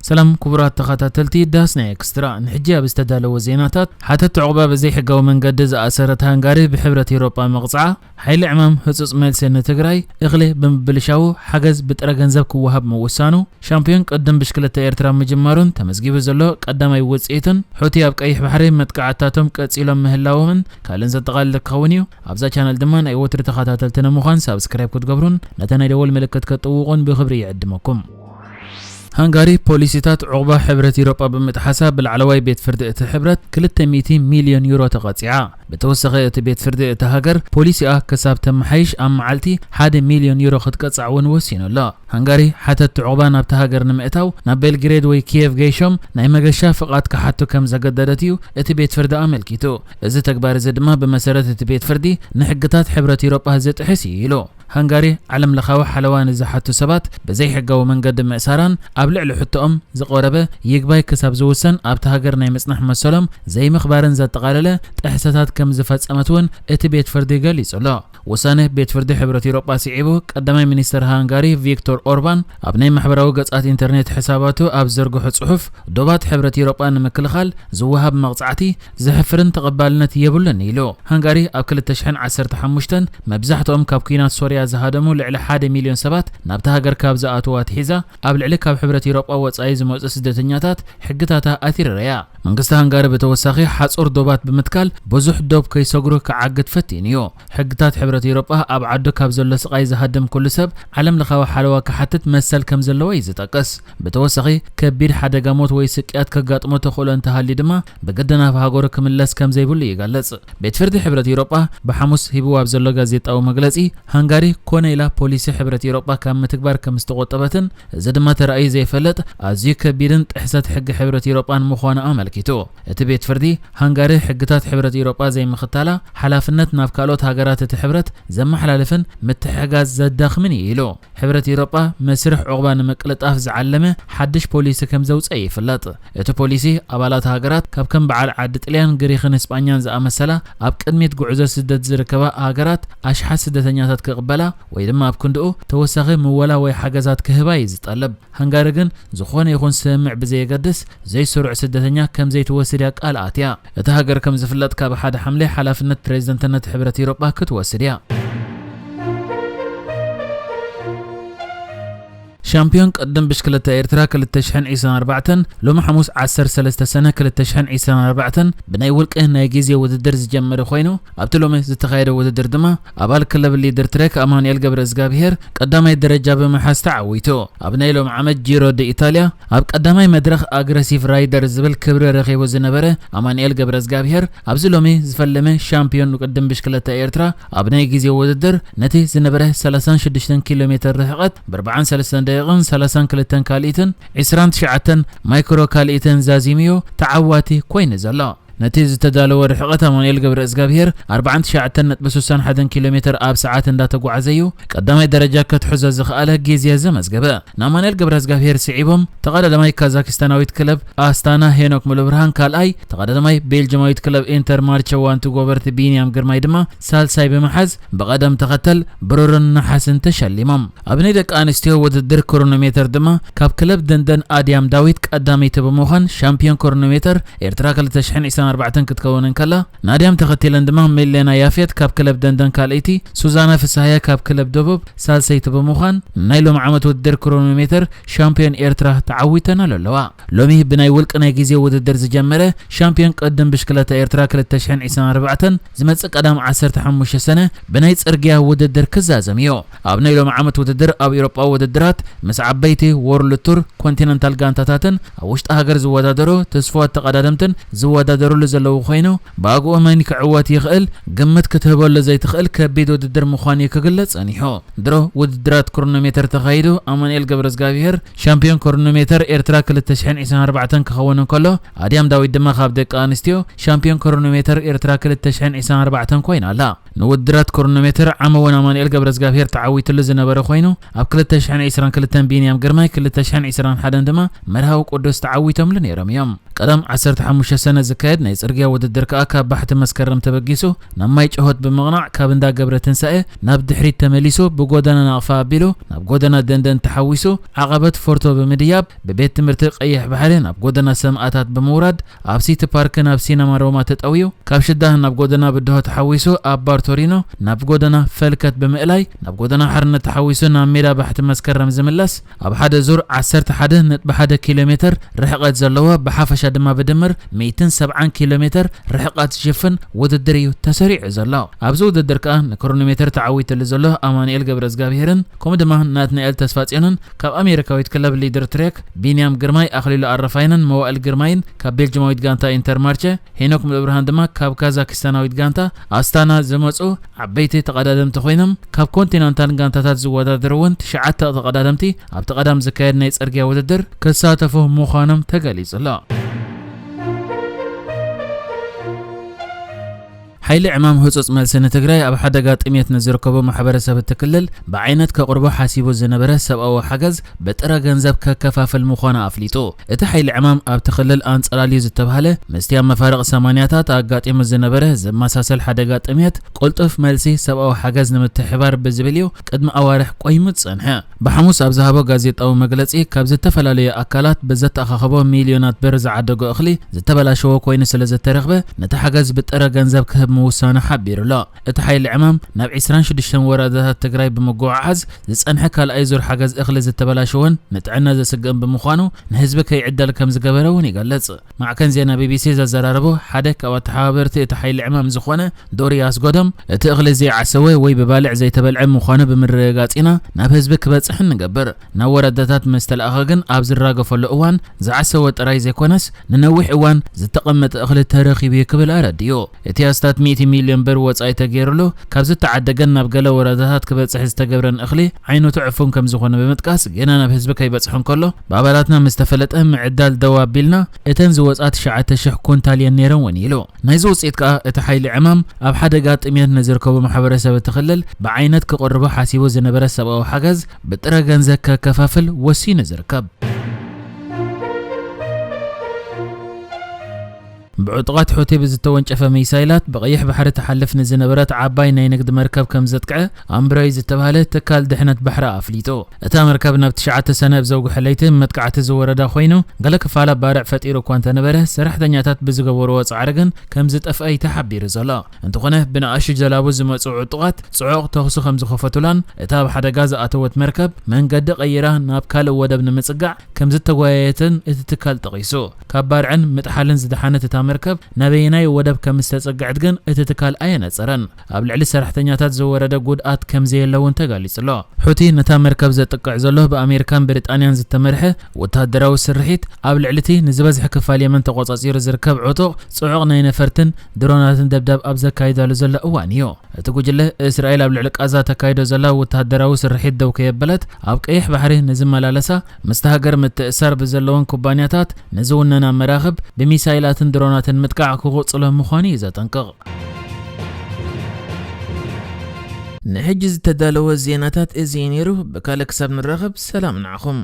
ሰላም ክቡራት ተኸታተልቲ ዳስ ናይ ኤክስትራ፣ ንሕጂ ኣብ ዝተዳለወ ዜናታት፣ ሓተት ዑቕባ ብዘይሕጋዊ መንገዲ ዝኣሰረት ሃንጋሪ ብሕብረት ኤውሮጳ መቕጽዓ፣ ሓይሊ ዕማም ህጹጽ መልሲ ንትግራይ፣ እኽሊ ብምብልሻዉ ሓገዝ ብጥረ ገንዘብ ክወሃብ ምውሳኑ፣ ሻምፒዮን ቅድም ብሽክለታ ኤርትራ ምጅማሩን ተመዝጊቡ ዘሎ ቀዳማይ ውጽኢትን፣ ሑቲ ኣብ ቀይሕ ባሕሪ መጥቃዕታቶም ቀጺሎም ምህላዎምን ካልእን ዘጠቓልል ክኸውን እዩ። ኣብዛ ቻነል ድማ ናይ ወትሪ ተኸታተልቲ ንምዃን ሳብስክራይብ ክትገብሩን ነታ ናይ ደወል ምልክት ክትጥውቑን ብኽብሪ ይዕድመኩም። ሃንጋሪ ፖሊሲታት ዑቕባ ሕብረት ኢሮጳ ብምጥሓሳ ብላዕለዋይ ቤት ፍርዲ እቲ ሕብረት ክልተ ሚእቲ ሚልዮን ዩሮ ተቐጺዓ። ብተወሳኺ እቲ ቤት ፍርዲ እታ ሃገር ፖሊሲኣ ክሳብ ተመሓይሽ ኣብ መዓልቲ ሓደ ሚልዮን ዩሮ ክትቀጻዕ እውን ወሲኑ ኣሎ። ሃንጋሪ ሓተትቲ ዑቕባ ናብታ ሃገር ንምእታው ናብ ቤልግሬድ ወይ ኪየቭ ገይሾም ናይ መገሻ ፍቓድ ክሓቱ ከም ዘገደደት እዩ እቲ ቤት ፍርዲ ኣመልኪቱ። እዚ ተግባር እዚ ድማ ብመሰረት እቲ ቤት ፍርዲ ንሕግታት ሕብረት ኢሮጳ ዝጥሕስ እዩ ኢሉ። ሃንጋሪ ዓለም ለኻዊ ሓለዋ ንዝሓቱ ሰባት ብዘይሕጋዊ መንገዲ ምእሳራን ኣብ ልዕሊ ሕቶኦም ዝቐረበ ይግባይ ክሳብ ዝውሰን ኣብቲ ሃገር ናይ ምጽናሕ መሰሎም ዘይምኽባርን ዘጠቓለለ ጥሕሰታት ከም ዝፈጸመት እውን እቲ ቤት ፍርዲ ገሊጹ ኣሎ። ውሳነ ቤት ፍርዲ ሕብረት ኢሮጳ ስዒቡ ቀዳማይ ሚኒስተር ሃንጋሪ ቪክቶር ኦርባን ኣብ ናይ ማሕበራዊ ገጻት ኢንተርኔት ሕሳባቱ ኣብ ዘርግሖ ጽሑፍ ዶባት ሕብረት ኢሮጳ ንምክልኻል ዝወሃብ መቕጻዕቲ ዘሕፍርን ተቐባልነት የብሉን ኢሉ። ሃንጋሪ ኣብ ክልተ ሽሕን ዓሰርተ ሓሙሽተን መብዛሕትኦም ካብ ኲናት ሶርያ ዝሃደሙ ልዕሊ ሓደ ሚልዮን ሰባት ናብታ ሃገር ካብ ዝኣትዉ ኣትሒዛ ኣብ ልዕሊ ካብ ሕብረት ኢሮጳ ወጻኢ ዝመጹ ስደተኛታት ሕግታታ ኣትሪራ እያ። መንግስቲ ሃንጋሪ ብተወሳኺ ሓጹር ዶባት ብምትካል ብዙሕ ዶብ ከይሰግሩ ክዓግት ፈቲኑ እዩ። ሕግታት ሕብረት ኢሮጳ ኣብ ዓዱ ካብ ዘሎ ስቓይ ዝሃድም ኩሉ ሰብ ዓለም ለኻዊ ሓለዋ ክሓትት መሰል ከም ዘለዎ እዩ ዝጠቅስ። ብተወሳኺ ከቢድ ሓደጋ ሞት ወይ ስቅያት ከጋጥሞ ተኽእሎ እንተሃልዩ ድማ ብግዲ ናብ ሃገሩ ክምለስ ከም ዘይብሉ ይገልጽ። ቤት ፍርዲ ሕብረት ኢሮጳ ብሓሙስ ሂብዎ ኣብ ዘሎ ጋዜጣዊ መግለጺ ሃንጋሪ ኮነ ኢላ ፖሊሲ ሕብረት ኢሮጳ ካብ ምትግባር ከም ዝተቖጠበትን እዚ ድማ ተራእዩ ዘይፈልጥ ኣዝዩ ከቢድን ጥሕሰት ሕጊ ሕብረት ኢሮጳን ምዃኑ ኣመልኪቱ። እቲ ቤት ፍርዲ ሃንጋሪ ሕግታት ሕብረት ኢሮጳ ዘይምኽታላ ሓላፍነት ናብ ካልኦት ሃገራት እቲ ሕብረት ዘመሓላልፍን ምትሕግጋዝ ዘዳኽምን እዩ ኢሉ። ሕብረት ኢሮጳ መስርሕ ዑቕባ ንምቅልጣፍ ዝዓለመ ሓድሽ ፖሊሲ ከም ዘውፀአ ይፍለጥ። እቲ ፖሊሲ ኣባላት ሃገራት ካብ ከም በዓል ዓዲ ጥልያን፣ ግሪኽን ስጳኛን ዝኣመሰላ ኣብ ቅድሚት ጉዕዞ ስደት ዝርከባ ሃገራት ኣሽሓት ስደተኛታት ክቕበላ ወይ ድማ ኣብ ክንድኡ ተወሳኺ ምወላ ወይ ሓገዛት ክህባ እዩ ዝጠልብ። ሃንጋሪ ግን ዝኾነ ይኹን ስምምዕ ብዘየገድስ ዘይስሩዕ ስደተኛ ከም ዘይትወስድ እያ ቃል ኣትያ። እታ ሃገር ከም ዝፍለጥ ካብ ሓደ ሓምለ ሓላፍነት ፕሬዝደንትነት ሕብረት ኢሮጳ ክትወስድ እያ። ሻምፒዮን ቅድም ብሽክለታ ኤርትራ ክልተ ሽሕን ዕስራን ኣርባዕተን ሎሚ ሓሙስ ዓሰርተ ሰለስተ ሰነ ክልተ ሽሕን ዕስራን ኣርባዕተን ብናይ ውልቂ ናይ ግዜ ውድድር ዝጀመረ ኮይኑ ኣብቲ ሎሚ ዝተኻየደ ውድድር ድማ ኣባል ክለብ ሊድር ትሬክ ኣማኑኤል ገብረ እግዚኣብሄር ቀዳማይ ደረጃ ብምሓዝ ተዓዊቱ። ኣብ ናይ ሎም ዓመት ጂሮ ደ ኢታልያ ኣብ ቀዳማይ መድረኽ ኣግረሲቭ ራይደር ዝብል ክብሪ ረኺቡ ዝነበረ ኣማኑኤል ገብረ እግዚኣብሄር ኣብዚ ሎሚ ዝፈለመ ሻምፒዮን ቅድም ብሽክለታ ኤርትራ ኣብ ናይ ግዜ ውድድር ነቲ ዝነበረ ሰላሳን ሽዱሽተን ኪሎ ሜትር ርሕቐት ብ ኣርባዓን ሰለስተን ደቂቕን ሰላሳን ክልተን ካልኢትን ዕስራን ትሽዓተን ማይክሮ ካልኢትን ዛዚምዮ ተዓዋቲ ኮይኑ ዘሎ። ነቲ ዝተዳለወ ርሕቐት ኣማኑኤል ገብረ እግዚኣብሄር ኣርባዓን ትሽዓተን ነጥቢ ስሳን ሓደን ኪሎ ሜትር ኣብ ሰዓት እንዳተጓዓዘ እዩ ቀዳማይ ደረጃ ክትሕዞ ዝኸኣለ ግዜ ዘመዝገበ። ንኣማኑኤል ገብረ እግዚኣብሄር ስዒቦም ተቐዳዳማይ ካዛኪስታናዊት ክለብ ኣስታና ሄኖክ ሙሉብርሃን ካልኣይ፣ ተቐዳዳማይ ቤልጅማዊት ክለብ ኢንተር ማርቸ ዋንቱ ጎበርቲ ቢንያም ግርማይ ድማ ሳልሳይ ብምሓዝ ብቐደም ተኸተል ብሩርን ነሓስን ተሸሊሞም። ኣብ ናይ ደቂ ኣንስትዮ ውድድር ክሮኖሜተር ድማ ካብ ክለብ ደንደን ኣድያም ዳዊት ቀዳመይቲ ብምዃን ሻምፒዮን ክሮኖሜተር ኤርትራ ክልተ ሽሕን ዕስራን ኣርባዕተን ክትከውን እንከላ፣ ንኣድያም ተኸቲለን ድማ ሚሌና ያፌት ካብ ክለብ ደንደን ካልኣይቲ፣ ሱዛና ፍስሃየ ካብ ክለብ ደቡብ ሳልሰይቲ ብምዃን ናይ ሎም ዓመት ውድድር ክሮኖሜተር ሻምፒዮን ኤርትራ ተዓዊተናሉ ኣለዋ። ሎሚ ብናይ ውልቂ ናይ ግዜ ውድድር ዝጀመረ ሻምፒዮን ቅድም ብሽክለታ ኤርትራ ክልተ ሽሕን ዕስራን ኣርባዕተን ዝመጽእ ቀዳም ዓሰርተ ሓሙሽተ ሰነ ብናይ ጽርግያ ውድድር ክዛዘም እዩ። ኣብ ናይ ሎም ዓመት ውድድር ኣብ ኤውሮጳዊ ውድድራት ምስ ዓበይቲ ወርልድ ቱር ኮንቲነንታል ጋንታታትን ኣብ ውሽጢ ሃገር ዝወዳደሩ ተስፋዋት ተቐዳደምትን ዝወዳደሩሉ ዘለዉ ኮይኑ ብኣግኡ መን ክዕወት ይኽእል ግምት ክትህበሉ ዘይትኽእል ከቢድ ውድድር ምዃኑ እዩ ክግለጽ ጸኒሑ። ድሮ ውድድራት ክሮኖሜተር ተኻይዱ ኣማኑኤል ገብረዝጋብሄር ሻምፒዮን ክሮኖሜተር ኤርትራ ክልተ ሽሕን ዕስራን ኣርባዕተን ክኸውን እንከሎ ኣድያም ዳዊት ድማ ካብ ደቂ ኣንስትዮ ሻምፒዮን ክሮኖሜተር ኤርትራ ክልተ ሽሕን ዕስራን ኣርባዕተን ኮይና ኣላ። ንውድድራት ክሮኖሜትር ዓመ እውን ኣማኑኤል ገብረዝጋብሄር ተዓዊትሉ ዝነበረ ኮይኑ፣ ኣብ ክልተ ሽሕን ዕስራን ክልተን ቢንያም ግርማይ፣ ክልተ ሽሕን ዕስራን ሓደን ድማ መርሃዊ ቅዱስ ተዓዊቶምሉ ነይሮም እዮም። ቀዳም ዓሰርተ ሓሙሽተ ሰነ ዝካየድ ናይ ጽርግያ ውድድር ከኣ ካብ ባሕቲ መስከረም ተበጊሱ ናብ ማይ ጨሆት ብምቕናዕ ካብ እንዳ ገብረ ትንሳኤ ናብ ድሕሪት ተመሊሱ ብጎደና ናቕፋ ኣቢሉ ናብ ጎደና ደንደን ተሓዊሱ ዓቐበት ፎርቶ ብምድያብ ብቤት ትምህርቲ ቀይሕ ባሕሪ ናብ ጎደና ሰማእታት ብምውራድ ኣብ ሲቲ ፓርክ ናብ ሲነማ ሮማ ተጠውዩ ካብ ሽዳህ ናብ ጎደና ብድሆ ተሓዊሱ ኣብ ባርቶሪኖ ናብ ጎደና ፈልከት ብምእላይ ናብ ጎደና ሓርነት ተሓዊሱ ናብ ሜዳ ባሕቲ መስከረም ዝምለስ ኣብ ሓደ ዙር ዓሰርተ ሓደ ነጥቢ ሓደ ኪሎ ሜትር ርሕቐት ዘለዎ ብሓፈሻ ድማ ብድምር ሚእትን ሰብዓን ኪሎ ሜትር ርሕቐት ዝሽፍን ውድድር እዩ ተሰሪዑ ዘሎ። ኣብዚ ውድድር ከኣ ንክሮኖሜትር ተዓዊትሉ ዘሎ ኣማኑኤል ገብረዝጋብሄርን ከምኡ ድማ ናትናኤል ተስፋጽዮንን ካብ ኣሜሪካዊት ክለብ ሊድር ትሬክ፣ ቢንያም ግርማይ፣ ኣኽሊሉ ኣረፋይነን መዋእል ግርማይን ካብ ቤልጅማዊት ጋንታ ኢንተርማርቸ፣ ሄኖክ ሙሉብርሃን ድማ ካብ ካዛክስታናዊት ጋንታ ኣስታና ዝመጹ ዓበይቲ ተቐዳደምቲ ኮይኖም፣ ካብ ኮንቲነንታል ጋንታታት ዝወዳደሩ እውን ትሽዓተ ተቐዳደምቲ ኣብቲ ቀዳም ዝካየድ ናይ ጽርግያ ውድድር ክሳተፉ ምዃኖም ተገሊጹ ኣሎ። ሓይሊ ዕማም ህጹጽ መልሲ ንትግራይ ኣብ ሓደጋ ጥሜት ንዝርከቡ ማሕበረሰብ እቲ ክልል ብዓይነት ከቕርቦ ሓሲቡ ዝነበረ ሰብኣዊ ሓገዝ ብጥረ ገንዘብ ከከፋፍል ምዃኑ ኣፍሊጡ። እቲ ሓይሊ ዕማም ኣብቲ ክልል ኣንጸላልዩ ዝተባህለ ምስቲ ኣብ መፋርቕ ሰማንያታት ኣጋጢሙ ዝነበረ ዝመሳሰል ሓደጋ ጥሜት ቅልጡፍ መልሲ ሰብኣዊ ሓገዝ ንምትሕባር ብዝብል እዩ ቅድሚ ኣዋርሕ ቆይሙ ዝጸንሐ። ብሓሙስ ኣብ ዝሃቦ ጋዜጣዊ መግለጺ ካብ ዝተፈላለዩ ኣካላት ብዘተኣኻኸቦ ሚልዮናት ብር ዝዓደጎ እኽሊ ዝተበላሸወ ኮይኑ ስለ ዝተረኽበ ነቲ ሓገዝ ብጥረ ገንዘብ ክህብ ምውሳኑ ሓቢሩ ኣሎ። እቲ ሓይሊ ዕማም ናብ ዕስራን ሽዱሽተን ወረዳታት ትግራይ ብምጉዕዓዝ ዝጸንሐ ካልኣይ ዙር ሓገዝ እኽሊ ዝተበላሸወን ንጥዕና ዘስግእን ብምዃኑ ንህዝቢ ከይዕደል ከም ዝገበረ እውን ይገልጽ። ማዕከን ዜና ቢቢሲ ዘዘራረቦ ሓደ ካብ ኣተሓባበርቲ እቲ ሓይሊ ዕማም ዝኾነ ዶሪ ኣስጎዶም፣ እቲ እኽሊ ዘይዓሰወ ወይ ብባልዕ ዘይተበልዐ ምዃኑ ብምርግጋጽ ኢና ናብ ህዝቢ ክበጽሕ እንገብር። ናብ ወረዳታት ምስ ተለኣኸ ግን ኣብ ዝራገፈሉ እዋን ዝዓሰወ ጥራይ ዘይኮነስ ንነዊሕ እዋን ዝተቐመጠ እኽሊ ተረኺቡ እዩ ክብል ኣረዲኡ። እቲ ኣስታት ሚእቲ ሚልዮን ብር ወጻኢ ተገይሩሉ ካብ ዝተዓደገን ናብ ገለ ወረዳታት ክበጽሕ ዝተገብረን እኽሊ ዓይነቱ ዕፉን ከም ዝኾነ ብምጥቃስ ገና ናብ ህዝቢ ከይበጽሐ እንከሎ ብኣባላትና ምስ ተፈለጠ ምዕዳል ደው ኣቢልና እተን ዝወጻ ትሽዓተ ሽሕ ኩንታል እየን ነይረን እውን ኢሉ። ናይዚ ውጽኢት ከኣ እቲ ሓይሊ ዕማም ኣብ ሓደጋ ጥሜት ንዝርከቡ ማሕበረሰብ እቲ ክልል ብዓይነት ክቕርቦ ሓሲቡ ዝነበረ ሰብኣዊ ሓገዝ ብጥረ ገንዘብ ከከፋፍል ወሲኑ ዝርከብ። ብዕጡቓት ሑቲ ብዝተወንጨፈ ሚሳይላት ብቐይሕ ባሕሪ ትሓልፍ ንዝነበረት ዓባይ ናይ ንግዲ መርከብ ከም ዘጥቅዐ ኣምብረይ ዝተባህለ ትካል ድሕነት ባሕሪ ኣፍሊጡ። እታ መርከብ ናብ ትሽዓተ ሰነ ኣብ ዘውግሐ ለይቲ መጥቃዕቲ ዝወረዳ ኮይኑ፣ ገለ ክፋላ ባርዕ ፈጢሩ እኳ እንተነበረ፣ ሰራሕተኛታት ብዝገበርዎ ጻዕሪ ግን ከም ዝጠፍአ እዩ ተሓቢሩ ዘሎ። እንተኾነ፣ ብንኣሽቱ ጀላቡ ዝመጹ ዕጡቓት ጽዑቕ ተኹሲ ከም ዝኸፈቱላን፣ እታ ኣብ ሓደጋ ዝኣተወት መርከብ መንገዲ ቀይራ ናብ ካልእ ወደብ ንምጽጋዕ ከም ዝተጓየየትን እቲ ትካል ጠቒሱ። ካብ ባርዕን ምጥሓልን ዝደሓነት እታ መርከብ ናበየናይ ወደብ ከም ዝተጸግዐት ግን እቲ ትካል ኣየነጸረን። ኣብ ልዕሊ ሰራሕተኛታት ዝወረደ ጉድኣት ከም ዘየለ እውን ተገሊጹ ኣሎ። ሑቲ ነታ መርከብ ዘጥቅዕ ዘሎ ብኣሜሪካን ብሪጣንያን ዝተመርሐ ወተሃደራዊ ስርሒት ኣብ ልዕሊ እቲ ንዝበዝሐ ክፋል የመን ተቖጻጺሩ ዝርከብ ዕጡቕ ጽዑቕ ናይ ነፈርትን ድሮናትን ደብዳብ ኣብ ዘካይዳሉ ዘሎ እዋን እዩ። እቲ ጉጅለ እስራኤል ኣብ ልዕሊ ቃዛ ተካይዶ ዘላ ወተሃደራዊ ስርሒት ደው ከየበለት ኣብ ቀይሕ ባሕሪ ንዝመላለሳ ምስቲ ሃገር ምትእሳር ብዘለወን ኩባንያታት ንዝውነና መራኽብ ብሚሳይላትን ድሮናትን ምጥቃዕ ክቕጽሎ ምዃኑ እዩ ዘጠንቅቕ። ንሕጂ ዝተዳለወ ዜናታት እዚ እዩ ነይሩ። ብካልእ ክሳብ ንራኸብ ሰላም ንዓኹም።